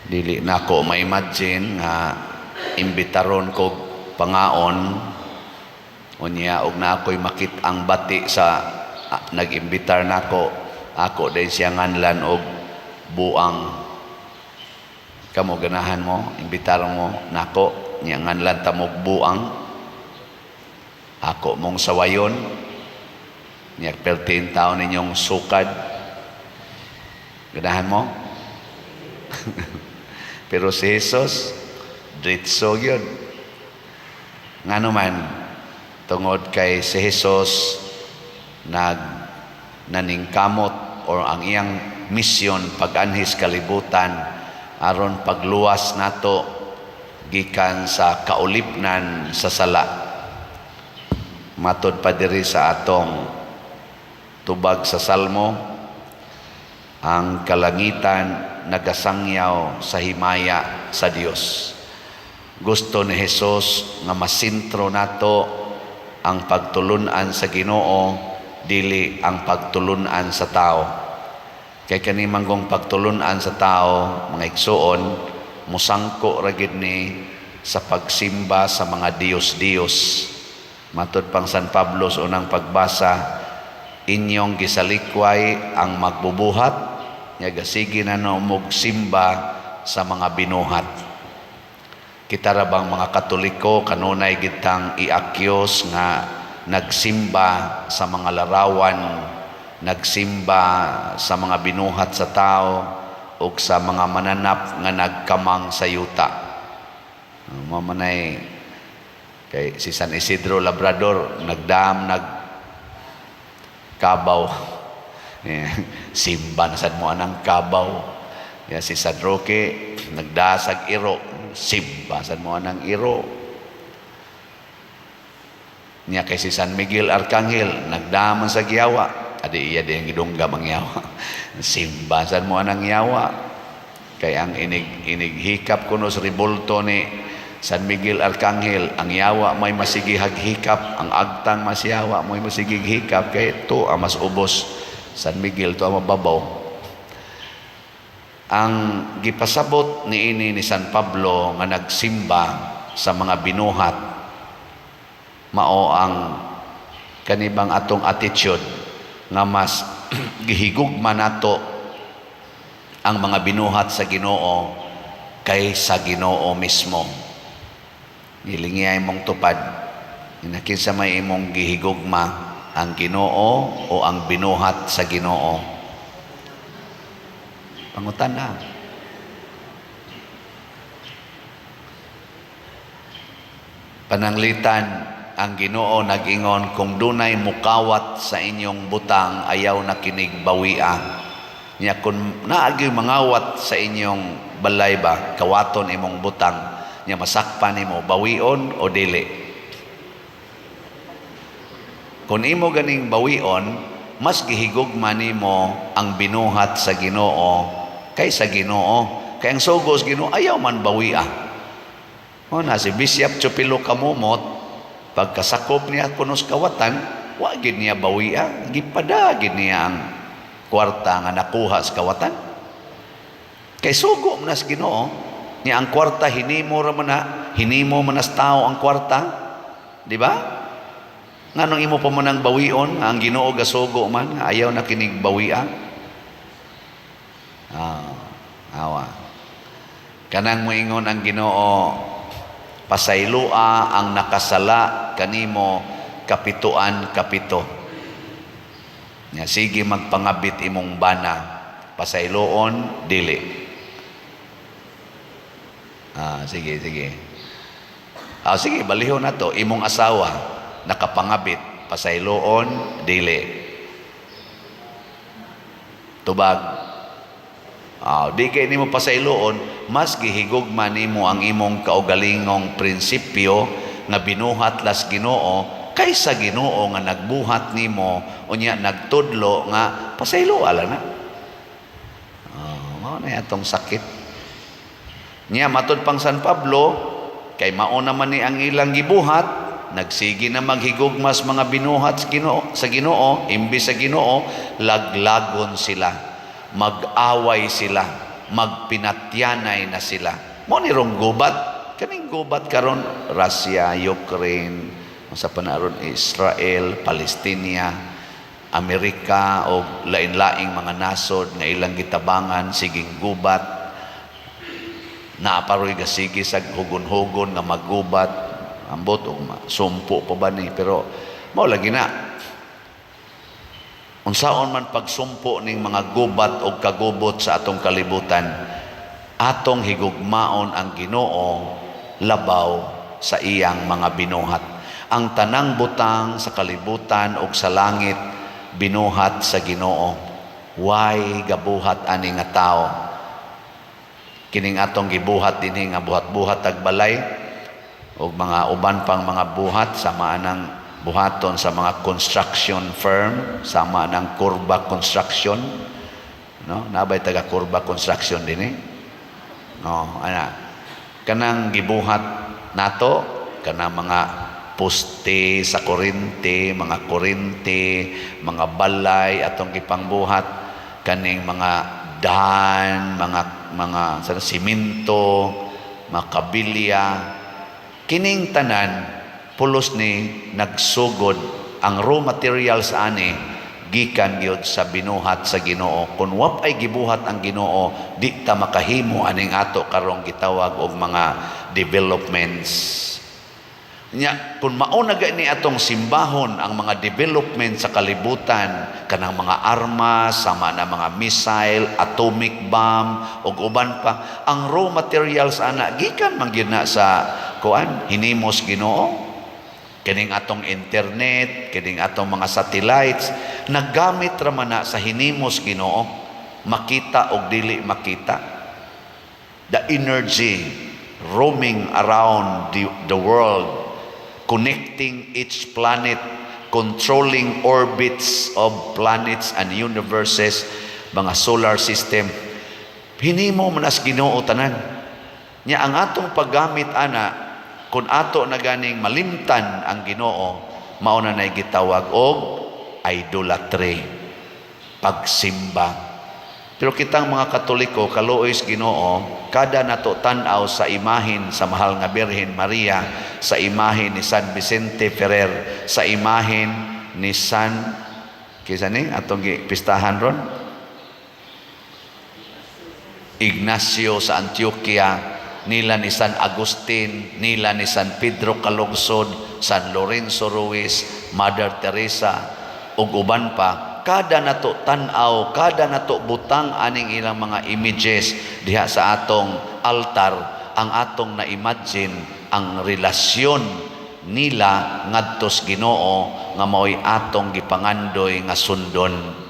Dili nako ma-imagine nga imbitaron kog pangaon, unya og na ako'y makit-ang bati sa nag-imbitar nako, ako din siya nganlan og buang. Kamo, ganahan mo imbitar mo nako nya nganlan ta mog buang, ako mong sawayon nya pertin taon ninyong sukad? Ganahan mo? Pero si Jesus, diretso gyud. Ngano man? Tungod kay si Jesus nag naningkamot or ang iyang misyon pag-anhis kalibutan aron pagluwas nato gikan sa kaulipnan sa sala. Matod pa diri sa atong tubag sa Salmo, ang kalangitan nagasangyaw sa himaya sa Dios. Gusto ni Jesus nga masintro nato ang pagtulunan sa Ginoo, dili ang pagtulunan sa tao. Kay kani manggong pagtulunan sa tao, mga igsuon, musangko ra gid ni sa pagsimba sa mga diyos-diyos. Matod pang San Pablo sa unang pagbasa, inyong gisalikway ang magbubuhat, nya gasige na no mog simba sa mga binuhat. Kita ra bang mga Katoliko kanunay gitang i-accuse nga nagsimba sa mga larawan, nagsimba sa mga binuhat sa tao ug sa mga mananap nga nagkamang sa yuta. Mao manay kay si San Isidro Labrador nagdam nag kabaw. Simba na sad mo anang kabaw. Ya, si San Roque nagdasag iro, simba sad mo anang iro. Nya kay si San Miguel Arcangel nagdaman sa giyawa. Adi iya di ang gidunggam ang yawa. Simba sad mo anang yawa. Kay ang inig inig hikap kuno sa ribulto ni San Miguel Arcangel, ang yawa may masigi haghikap, ang agtang masyawa may masigi hikap, kay ito ang mas ubos. San Miguel to ang mababaw. Ang gipasabot niini ni San Pablo nga nagsimba sa mga binuhat, mao ang kanibang atong attitude nga mas gihigugma nato ang mga binuhat sa Ginoo kaysa Ginoo mismo. Gilingiyay mong tupad. Kinsa may imong gihigugma, ang Ginoo o ang binuhat sa Ginoo? Pangutan na. Pananglitan, ang Ginoo nag-ingon, kung dunay mukawat sa inyong butang, ayaw na kinig bawia. Nya kung naagi mangawat sa inyong balay ba, kawaton imong butang, nya masakpan nimo, bawion o dili? Kung imo ganing bawion, mas gihigugma nimo ang binuhat sa Ginoo kaysa Ginoo. Kay ang sugo sa Ginoo ayaw man bawia. O na si Bishop Chupilo Kamumot, pagkasakop niya kunos kawatan, wa gid niya bawia, gipada gid niya ang kwarta nga nakuha sa kawatan. Kay sugo man sa Ginoo, niya ang kwarta hinimo ra man na, hinimo man sa tao ang kwarta, di ba? Nganong imo pa man ang bawion, ang Ginoo gasugo man, ayaw na kinig bawia. Awa. Kanang moingon ang Ginoo, pasaylua ang nakasala kanimo kapituan kapito. Nya sige magpangabit imong bana, pasayloon dili. Sige, sige. Sige, balihon na to. Imong asawa nakapangabit, pasayloon dili? Tubag. Di kay nimo pasayloon, mas gihigugma nimo ang imong kaugalingong prinsipyo nga binuhat las Ginoo kaysa Ginoo nga nagbuhat nimo unya nagtudlo nga pasaylo ala na. Mao na atong sakit. Nya matud pang San Pablo, kay mao naman ni ang ilang gibuhat, nagsige na maghigugmas mga binuhat sa Ginoo imbis sa Ginoo, laglagon sila, mag-away sila. Magpinatyanay na sila. Mao ni rong gubat, kaning gubat karon, Russia, Ukraine, sa panaron Israel, Palestina, Amerika o lain-laing mga nasod nga ilang gitabangan, siging gubat. Naaparoy gasigi sa hugon-hugon nga maggubat, ambot og sumpo pa ba ni, pero mao lagi na. Unsaon man pagsumpo ning mga gubat og kagubot sa atong kalibutan, atong higugmaon ang Ginoo labaw sa iyang mga binuhat. Ang tanang butang sa kalibutan ug sa langit binuhat sa Ginoo. Way gabuhat ani nga tao. Kining atong gibuhat dinhi nga buhat-buhat tag balay ug mga uban pang mga buhat, sama anang buhaton sa mga construction firm, sama ng Kurba Construction, no? Nabay taga Kurba Construction dinhi? No, ana kanang gibuhat nato, kanang mga poste sa kurente, mga kurente, mga balay atong gipangbuhat, kaning mga dan, mga sa simento, mga kabilya, kining tanan pulos ni nagsugod ang raw materials ani gikan gyud sa binuhat sa Ginoo. Kung wa ay gibuhat ang Ginoo, di ta makahimo aning ato karong gitawag og mga developments. Nya kung mao na gani atong simbahon ang mga development sa kalibutan, kanang mga armas sama na mga missile, atomic bomb ug uban pa, ang raw materials ana gikan man gyud na sa kuan, hinimos Ginoo. Kining atong internet, kining atong mga satellites, naggamit ra man na sa hinimos Ginoo, makita og dili makita. The energy roaming around the world, connecting each planet, controlling orbits of planets and universes, mga solar system. Hinimo man as Ginoo tanan. Nya ang atong paggamit ana, kung ato na ganing malimtan ang Ginoo, mao na nay gitawag og idolatry, pagsimba. Pero kitang mga Katoliko, kaluoy sa Ginoo, kada nato tan-aw sa imahen sa Mahal nga Birhen Maria, sa imahen ni San Vicente Ferrer, sa imahen ni San kinsa ni atong gipistahan ron, Ignacio sa Antioquia, nila ni San Agustin, nila ni San Pedro Calungsod, San Lorenzo Ruiz, Mother Teresa, ug uban pa, kada nato tan-aw, kada nato butang aning ilang mga images diha sa atong altar, ang atong na-imagine ang relasyon nila ngadtos Ginoo nga mao'y atong gipangandoy nga sundon.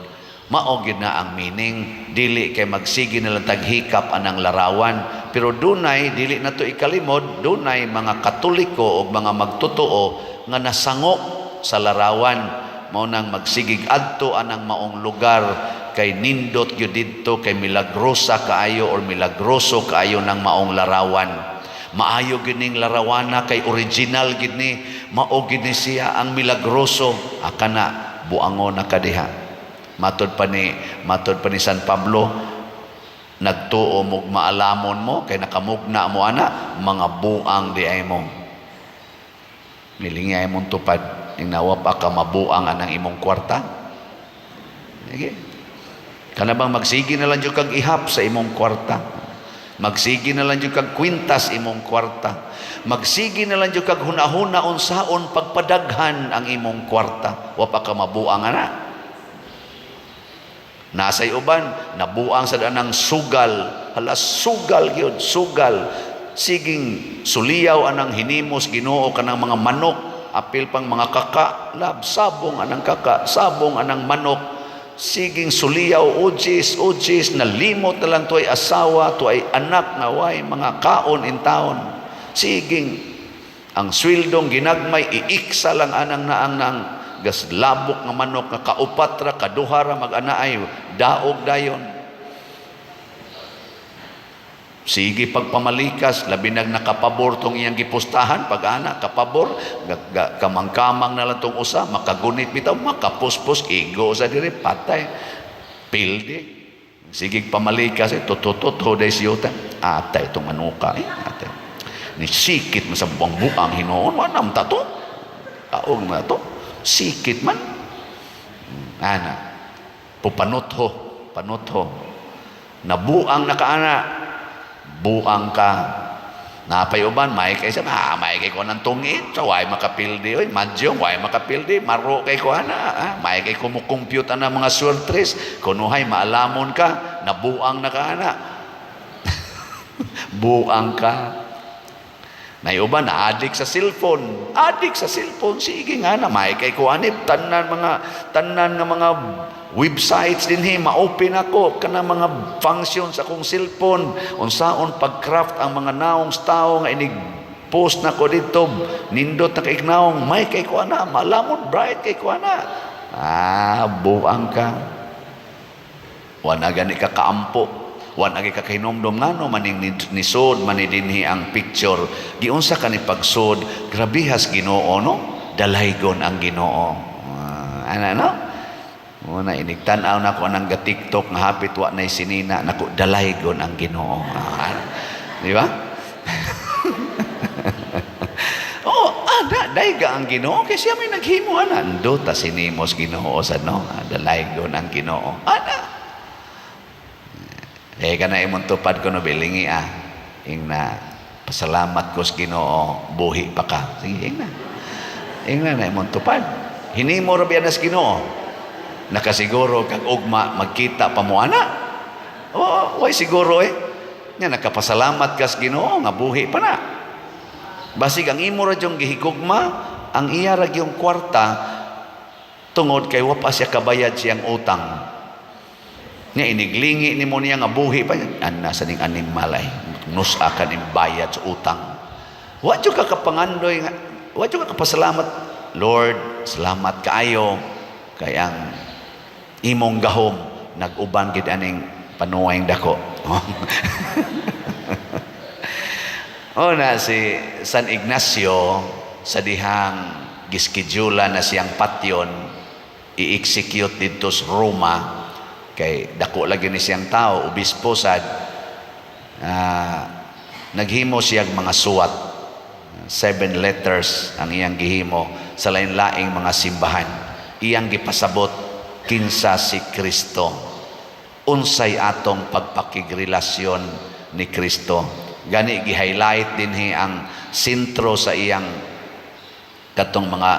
Mao gyud na ang meaning, dili kay magsige na lang taghikap anang larawan, pero dunay, dili na to ikalimod, dunay mga Katoliko o mga magtotoo nga nasango sa larawan. Mao nang magsigig adto anang maong lugar kay nindot gyud didto, kay milagrosa kaayo or milagroso kaayo ng maong larawan. Maayo gyud ning larawana kay original gyud ni, mao gyud ni siya ang milagroso. Akana buangon na kadiha. Matod pa ni San Pablo, nagtuo mo maalamon mo kay nakamugna mo ana, mga buang di ay mo. Milingi ay mong tupad ning nawa pa ka mabuang anang imong kwarta. Sige. Kana bang magsige na lang jud kag ihap sa imong kwarta. Magsige na lang jud kag kwintas imong kwarta. Magsige na lang jud kag hunahuna unsaon pagpadaghan ang imong kwarta. Wa pa ka mabuang ana. Nasay uban, nabuang sa danang sugal. Hala, sugal gyud, sugal. Siging suliyaw anang hinimos Ginoo kanang mga manok, apil pang mga kaka, lab sabong anang kaka, sabong anang manok. Siging suliyaw, ujis, ujis, nalimot na lang tuay asawa, tuay anak nga way mga kaon in taon. Siging ang swildong ginagmay, iiksa lang anang naang nang gas labok nga manok nga kaupatra, kaduhara mag-anaay, daog dayon. Sige pagpamalikas, labi nag nakapabor tong iyang gipustahan, pag ana, kapabor, kamang-kamang na lang tong usa, makagunit bitaw, makapuspos, igo sa diri, patay. Pildi. Sige, pamalikas eh, tutututo day siyuta. Atay itong manuka eh. Atay. Ni sikit man sa buang-buang hinuon, wanam ta to. Kaog na to. Sikit man. Ana. Pupanutho, panutho. Nabuang na ka ana. Buang ka. Napay uban, may kay sa, ah, may kay ko ng tungit, so way makapildi, oy, madyo, way makapildi, maro kay ko ana, ah, may kay ko mo compute ana mga swertres, kunuhay maalamon ka, nabuang na ka ana. Buang ka. Nay uban na adik sa cellphone, adik sa cellphone, sige nga na may kay ko anib tanan nga mga websites dinhi ma-open ako kana mga functions sa akong cellphone, unsaon pag-craft ang mga naong sa tao nga inig post na ko dito, nindot na kay naong, may kay ko ana, malamon bright kay ko ana. Ah, buang ka. Wa na gani ka kaampo. Wa na ka kahinomdom ngano maning nisod man ni dinhi ang picture. Giunsa ka ni pagsod, grabihas Ginoo, no? Dalaygon ang Ginoo. Ah, ana no? Muna inig tan-aw na ko anang ga TikTok nga hapit wa nay sinina nako, dalaygon ang Ginoo. Ah, di ba? Oh, ana dayga ang Ginoo kay siya may naghimo ana. Ando ta sinimos Ginoo sa no. Ah, dalaygon ang Ginoo. Ana. Eh kana imong tupad ko no bilingi ah. Ingna, pasalamat ko sa Ginoo, buhi pa ka. Sige, ingna. Ingna na imong tupad. Hinimo ra biya nas Ginoo. Nakasiguro kag ugma magkita pa mo ana. Oh, way siguro eh. Nya nakapasalamat ka sa Ginoo nga buhi pa na. Basig ang imo ra dyong gihigugma, ang iya ra gyung kwarta tungod kay wa pa siya kabayad siyang utang. Nga iniglingi nimo niya nga buhi pa anna sa ning aning malay. Nusa ka ning bayad sa utang. Wa jud ka kapangandoy nga, wa jud ka kapasalamat. Lord, salamat kaayo kay ang imong gahom nag-uban gid aning panuwayng dako. O na si San Ignacio sa dihang giskedyula na siyang patyon i-execute didto sa Roma kay dako lagi ni siyang tao, obispo sad, naghimo siyang mga suwat, seven letters ang iyang gihimo sa lain-laing mga simbahan. Iyang gipasabot kinsa si Kristo, unsay atong pagpakigrelasyon ni Kristo. Gani gi-highlight dinhi ang sentro sa iyang katong mga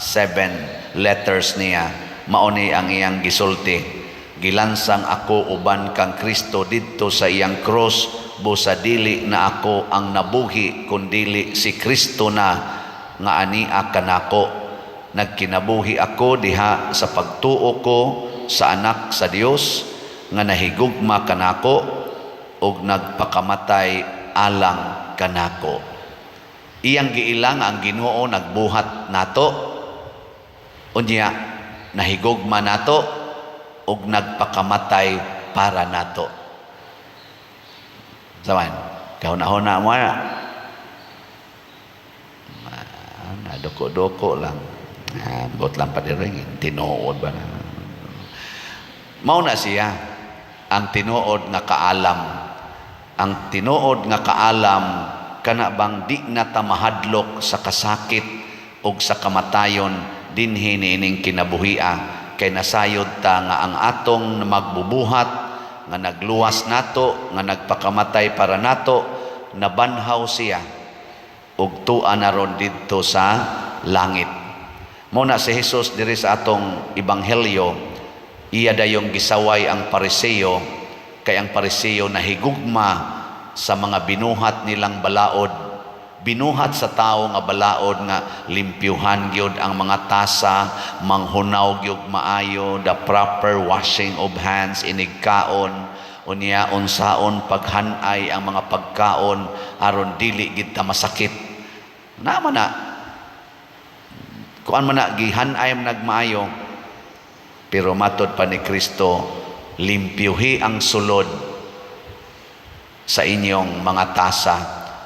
seven letters niya. Mao ni ang iyang gisulti: "Gilansang ako uban kang Kristo didto sa iyang cross, busa dili na ako ang nabuhi kundili si Kristo na nga ania kanako. Nagkinabuhi ako diha sa pagtuo ko sa anak sa Dios nga nahigugma kanako ug nagpakamatay alang kanako." Iyang giilang ang Ginoo nagbuhat nato, unya nahigugma nato ug nagpakamatay para nato. Saman, kahuna-huna mo na. Ah, doko-doko lang. Ah, bot lang pa rin, tinuod ba na? Mao na siya ang tinuod nga kaalam. Ang tinuod nga kaalam kana bang di na ta mahadlok sa kasakit ug sa kamatayon dinhi niining kinabuhia kay nasayod ta nga ang atong magbubuhat nga nagluwas nato, nga nagpakamatay para nato, nabanhaw siya ug tua na ron didto sa langit. Mao na si Jesus diri sa atong ebanghelyo, iya dayong gisaway ang Pariseo kay ang Pariseo nahigugma sa mga binuhat nilang balaod, binuhat sa tao nga balaod nga limpyuhan gyud ang mga tasa, manghunaw gyud maayo, the proper washing of hands inig kaon, unya unsaon paghanay ang mga pagkaon aron dili gid ta masakit. Na man na kuan man na gihanay man nagmaayo, pero matod pa ni Kristo, limpyuhi ang sulod sa inyong mga tasa,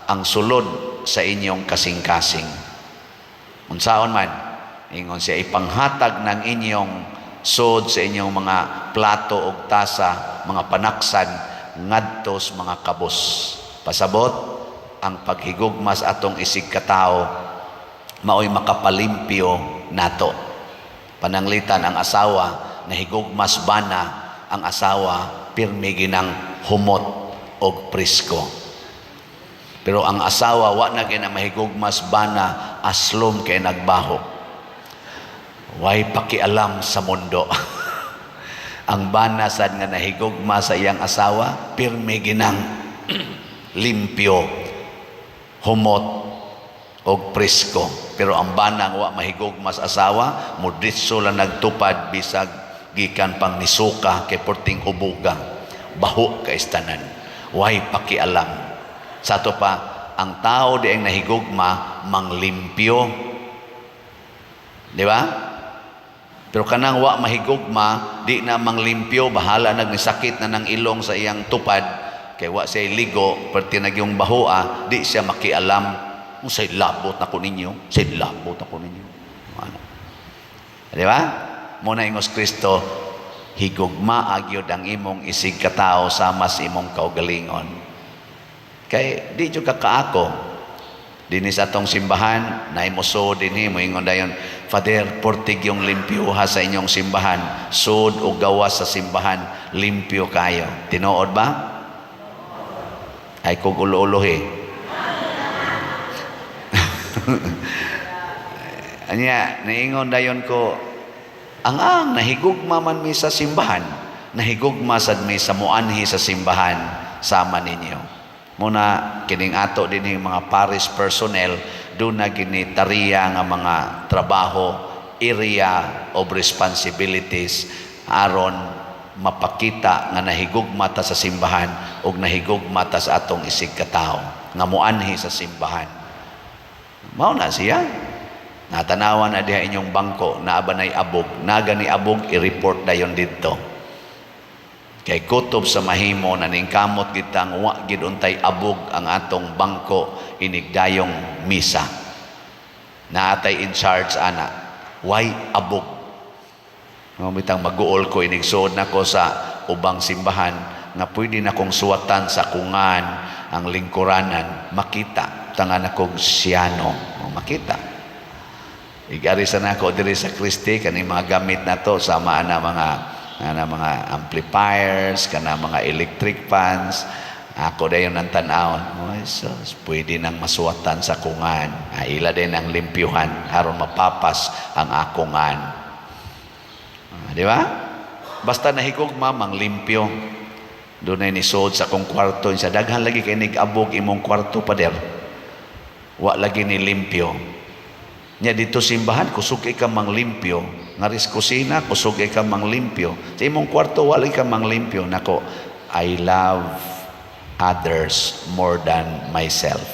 ang sulod sa inyong kasing-kasing. Unsaon man, ingon siya, ipanghatag ng inyong Sod sa inyong mga plato og tasa, mga panaksan ngadto sa mga kabos. Pasabot, ang paghigugma sa atong isig katao maoy makapalimpyo nato. Pananglitan ang asawa nahigugmas bana, ang asawa pirmi ginang humot og presko. Pero ang asawa wa na gina mahigugmas bana, aslom kay nagbaho. Way pakialam sa mundo. Ang bana sad nga nahigugma sa iyang asawa, pirmi ginang limpyo, humot og presko. Pero ang bana nga wa mahigugma sa asawa, mudritso lang nagtupad bisag gikan pang nisuka kay porting hubuga. Baho kay tanan. Way pakialam. Sa ato pa, ang tao di ang nahigugma manglimpyo. Di ba? Pero kanang wa mahigugma, di na manglimpyo, bahala nagnisakit na ng ilong sa iyang tupad, kay wa siya ligo, perti nagyong bahoa, di siya makialam. Unsay labot nako ninyo, say labot ako ninyo. Ano? Di ba? Muna ingos Kristo, higugmaa gyud ang imong isig katao sama sa imong kaugalingon. Kay di jud ka kaako. Dinhi sa atong simbahan, naay musuod dinhi, moingon dayon, "Father, portig yung limpyuha sa inyong simbahan, sud o gawas sa simbahan, limpyo kayo." Tinuod ba? Ay kog ulo-ulohi. Anya, naingon dayon ko, ang nahigugma man mi sa simbahan, nahigugma sad mi sa muanhi sa simbahan sama ninyo. Muna kining ato dinhi mga parish personnel, duna gini tariya nga mga trabaho, area of responsibilities, aron mapakita nga nahigugma ta sa simbahan ug nahigugma ta sa atong isig katawo nga muanhi sa simbahan. Mao na siya. Natanawan na diha inyong bangko, naa ba nay abog, naga ni abog, i-report dayon didto. Kay kutob sa mahimo na ningkamot kita ang wa gid untay abog ang atong bangko inigdayong misa. Naatay in charge ana. Why abog? No, bitang maguol ko inigsuod nako sa ubang simbahan nga pwede na kong suwatan sa kungan ang lingkuranan, makita tanga na kog siyano, makita. Igari sa nako diri sa Kristi kani mga gamit na to, sama ana mga amplifiers, kana mga electric fans. Ako dayon ang tan-awon. Oh, sus, pwede nang masuwatan sa kungan. Ah, ila din ang limpyuhan aron mapapas ang akungan. Ah, di ba? Basta nahigugma mang limpyo. Doon ay nisuod sa akong kwarto. Sa daghan lagi kay nig-abog imong kwarto, pader. Wa lagi ni limpyo. Nya dito simbahan, kusog ka mang limpyo. Ngaris kusina, kusog ka mang limpyo. Sa imong kwarto, wala ka mang limpyo. Nako, I love others more than myself.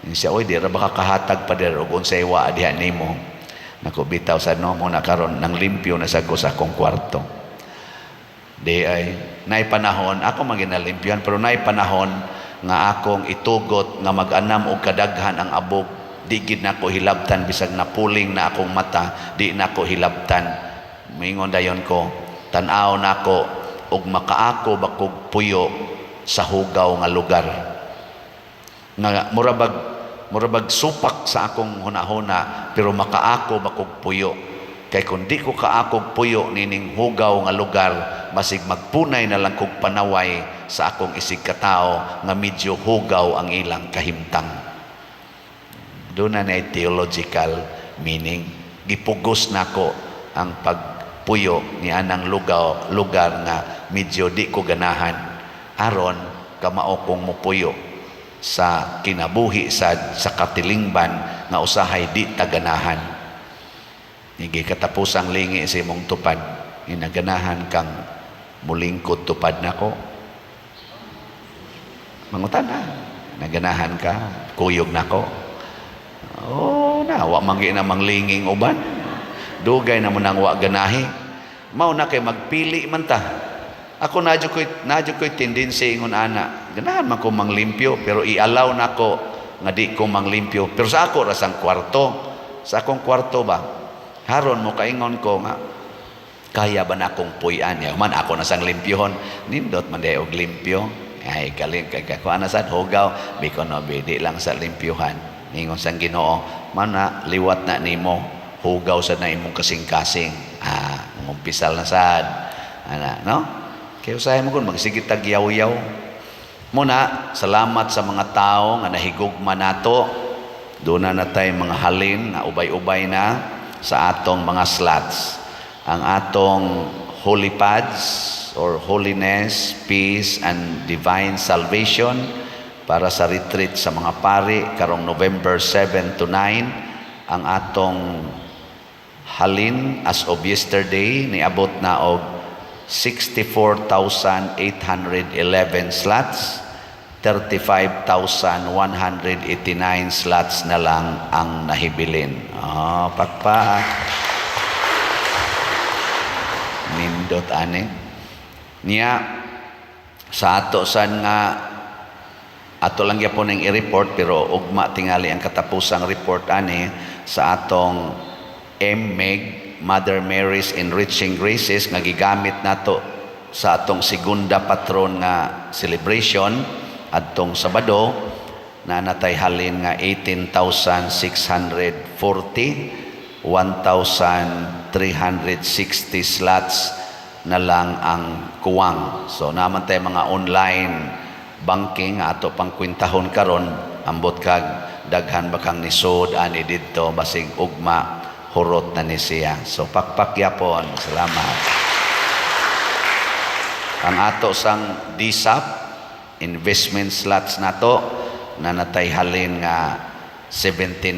Siya, "Oy, di ra ba ka kahatag, pader, og unsay wa diha nimo?" Nako, bitaw sa no mo na karon nang limpyo na sa ko sa akong kwarto. Di ay nay panahon ako maginalimpyohan, pero nay panahon nga akong itugot nga mag-anam og kadaghan ang abog, di gid nako hilabtan. Bisag napuling na akong mata, di nako hilabtan. Mingon dayon ko, tan-aw nako og makaako ba kog puyo sa hugaw nga lugar nga murabag supak sa akong hunahuna, pero makaako ba kog puyo, kay kung di ko kaakog puyo nining hugaw nga lugar, masig magpunay na lang kog panaway sa akong isig katao nga medyo hugaw ang ilang kahimtang. Doon na theological meaning. Gipugos nako ang pagpuyo ni anang lugar nga medyo di ko ganahan, aron kamao kong mupuyo sa kinabuhi sa katilingban nga usahay di taganahan. Higi katapusang lingi sa imong tupad, inaganahan kang mulingkod tupad nako? Mangutan na. Naganahan ka kuyog nako? Oh, na wa man na manglinging uban. Dugay na mo nang wa ganahi. Mao na kay magpili man ta. Ako nadyo ko'y tendency ingon ana. Ganahan man ko manglimpyo, pero i-allow nako nga di ko manglimpyo. Pero sa ako rasang kwarto. Sa akong kwarto ba? Haron mo kaingon ko nga Kaya ba na akong puy-an? Ya, man ako na sang limpyohon. Nindot man diay og limpyo. Ay, kalim kay kakuha na sad hugaw bikon no di lang sa limpyuhan. Ningon sang Ginoo, man na liwat na nimo, hugaw sad na imong kasing-kasing. Ah, ngumpisal na sad. Ana, no? Kaya usahay mo kun magsige tag yaw-yaw. Muna, salamat sa mga tao nga nahigugma nato. Doon na natay mga halin na ubay-ubay na sa atong mga slots. Ang atong Holy Pads or Holiness, Peace and Divine Salvation para sa retreat sa mga pari karong November 7 to 9, ang atong halin as of yesterday niabot na og 64,811 slots. 35,189 slots na lang ang nahibilin. Oh, pakpak. Nindot ani. Niya sa ato san nga ato lang gyapon ang i-report, pero ugma tingali ang katapusang report ani sa atong MMEG, Mother Mary's Enriching Graces, nga gigamit nato sa atong segunda patron nga celebration adtong Sabado, na natay halin nga 18,640. 1,360 slots na lang ang kuwang. So naman tayo mga online banking nga ato pang kwintahon karon, ambot kag daghan ba kang nisod ani didto, basig ugma hurot na ni siya. So pakpak yapon, salamat. Ang ato sang DSAP investment slots nato na natay halin nga 79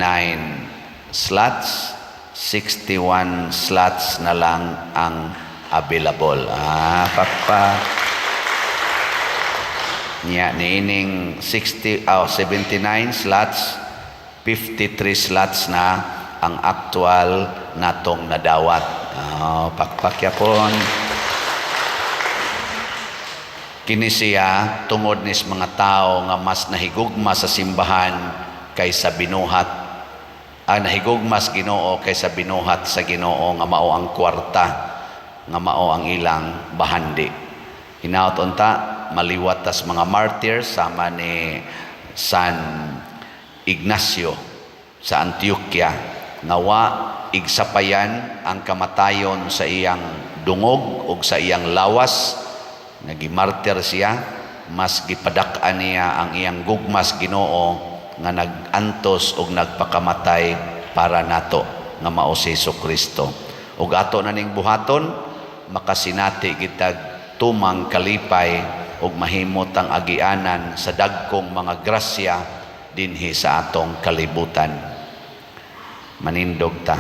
slots, 61 slots na lang ang available. Ah, pakpak. Niya niining 60, oh, 79 slots, 53 slots na ang actual natong nadawat. Oh, pakpak yapon. Kini siya tungod nis mga tao nga mas nahigugma sa simbahan kaysa binuhat, ang nahigugma sa Ginoo kaysa binuhat sa Ginoo nga mao ang kwarta, nga mao ang ilang bahandi. Hinaot unta maliwat tas mga martyrs sama ni San Ignacio sa Antioquia nga wa igsapayan ang kamatayon sa iyang dungog ug sa iyang lawas. Nagimartir siya, mas gipadak-an niya ang iyang gugmas Ginoo nga nag-antos ug nagpakamatay para nato, nga mao si Kristo. Ug ato na ning buhaton, makasinati kitag tumang kalipay ug mahimot ang agianan sa dagkong mga grasya dinhi sa atong kalibutan. Manindog ta.